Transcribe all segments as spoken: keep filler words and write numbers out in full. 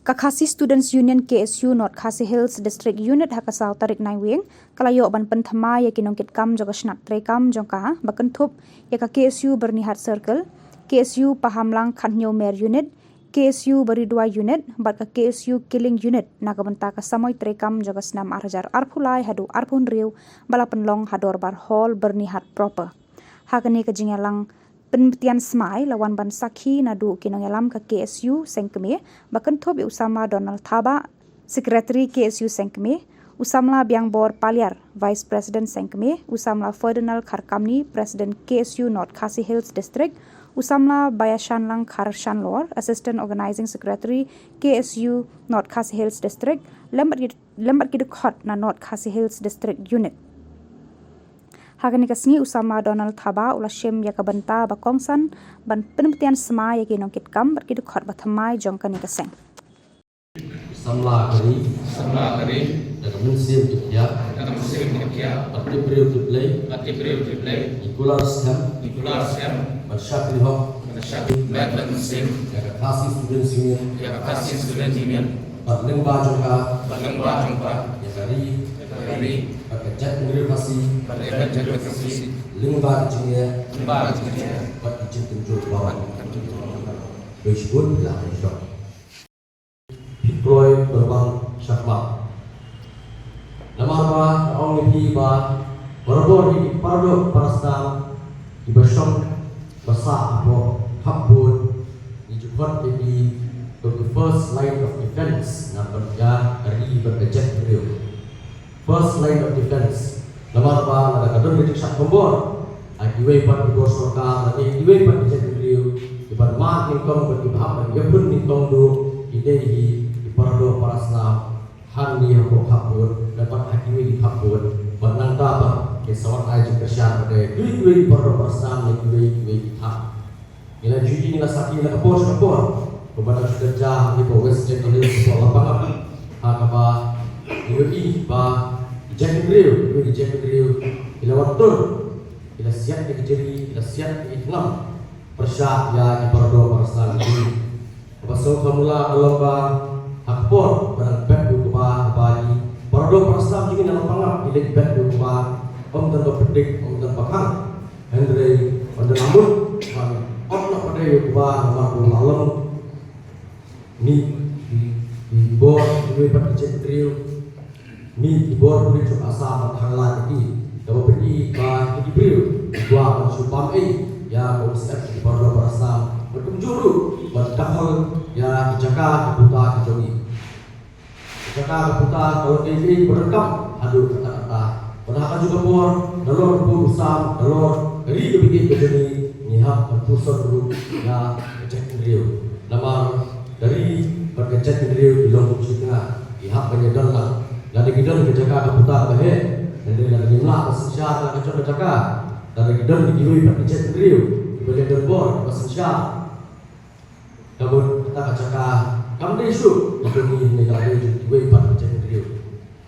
Ka Khasi Students Union K S U North Khasi Hills District Unit ha ka saw tarik Naiwieng ka la ïoh ban pynthymmai ïa ki nongkitkam jong ka shnat treikam jong ka ba kynthup ïa ka K S U Byrnihat Circle, K S U Pahamlang Khathynñiewmer Unit, K S U Baridua Unit bad ka K S U Killing Unit na ka bynta ka samoi treikam jong ka snem ar hajar arphew lai haduh arphew hynriew ba la pynlong ha Dorbar Hall Byrnihat proper. Ha kane ka jingïalang pynbtian smai la wan ban sakhi naduh ki nongïalam ka K S U seng kmie ba kynthup ïa u samla Donald Thabah, Secretary K S U seng kmie, u samla Biangbor Paliar, Vice President seng kmie, u samla Ferdinand Kharkamni, President K S U North Khasi Hills District, u samla Bayashanlang Kharshanlor, Assistant Organizing Secretary K S U North Khasi Hills District, lem bad ki, lem bad ki dkhot na North Khasi Hills District Unit. Ha kane ka sngi u samla Donald Thabah u la shim ïa ka bynta ba kongsan ban pynbtian smai ïa ki nongkitkam bad ki dkhot ba thymmai jong kane ka seng. Samla ka ri. Samla ka ri. Da ka mynsiem tip ïa. Da ka mynsiem tip ïa. Bad tip briew tip Blei. Bad tip briew tip Blei. Ngi kular skhem. Ngi kular skhem. Ban shakri hok. Ban shakri hok. Bad mynsiem. Ïa ka Khasi Students Union. Ïa ka Khasi Students Union. Bad lyngba jong ka. Bad lyngba jong ka. Ïa ka ri. Ïa ka ri. Bad ka jaitbynriew Khasi. Bad ka jaitbynriew Khasi. Lyngba ka jingeh. Lyngba ka jingeh. Bad ka jingkynjur baroh. Bad ka jingkynjur baroh. Bad shibun la ka jong. Phi kloi Dorbang Shakma. Namar ba nga ong ïa phi ba barabor ïa ki paradoh parasnam kiba shong ba sah hapoh khapbud, ngi ju khot ïa ki kum ki first line of defense na ka bynta ka ri bad ka jaitbynriew. First line of defense. Namar ba lada ka don ka jingshah thombor ha kiwei pat ki bor sorkar lane kiwei pat ki jaitbynriew, kiba mad nyngkong bad kiba hap ban ïakhun nyngkong duh, ki dei hi ki paradoh parasnam hangne hapoh khapbud, lane pat ha kiwei ki khapbud, bad nangta pat ki sawat ai jingkyrshan bad kiwei kiwei ki paradoh parasnam ne kiwei kiwei ki thaiñ. Ngi la ju ïohi, ngi la sakhi na ka por sha ka por, kumba ngi la ju kynjah ha West Jaintia Hills, hapoh Lapangap, ha kaba ngi ïohi ba ki jaitbynriew, ki jaitbynriew ki la wan tur, ki la siat ïa ki jari, ki la siat ïa ki thngan pyrshah ïa ki paradoh parasnam ki jong ngi. Kaba sngewthuh mula ka long ba ha ka por ba dang bet ïa u kba, kaba ki paradoh parasnam jong ngi na Lapangap ki leit bet ïa u kba, ym don ba pyndik, ym don ba khang. Hynrei ynda la mut ba ngi ot noh pat ïa u kba namar ba u la long mih ki, ki bor kiwei pat ki jaitbynriew, mih ki bor pulit jong ka Assam ban khang lad ïa ki. Kaba pynpaw ba ki briew ki kwah ban shu bam ei ïa ka U C F, ki paradoh parasnam, bad kumjuh ruh ban dakhol ïa ki jaka ki puta ki jong ngi. Jaka ka puta ka long kaei kaei ba donkam haduh katta katta. Bad ha kajuh ka por, nalor ka pud u sam, nalor ka ri kaba ïeit ka jong ngi, ngi hap ban puson ruh ïa ka jaitbynriew. Namar ka ri bad ka jaitbynriew ki long kum shi tnga, ki hap ban ïadon lang. Lada ki don ka jaka ka puta kaba heh, hynrei lada ngim lah ban synshar ïa ka jong ka jaka, lada ki don kiwei pat ki jaitbynriew kiba leh donbor, kiba synshar, ka mut kata ka jaka kam dei shuh ka jong ngi, ne ka la dei jong kiwei pat ki jaitbynriew.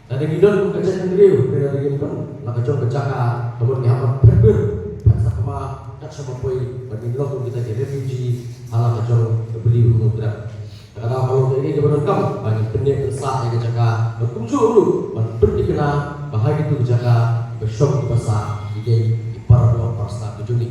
Lada ngi don kum ka jaitbynriew, ne lada ngim don la ka jong ka jaka, ka mut ngi hap ban phet bir, phet sakma, kat shaba poi, ban ngin long kum kita ki refugee ha la ka jong ka Bri u Hynñiewtrep. Kata ka daw ka long kaei kaei kaba donkam ba ngin pynneh pynsah ïa ka jaka, bad kumjuh ruh ban pynthikna ba ha kito ki jaka kiba shong kiba sah ki dei ki paradoh parasnam ki jong ngi.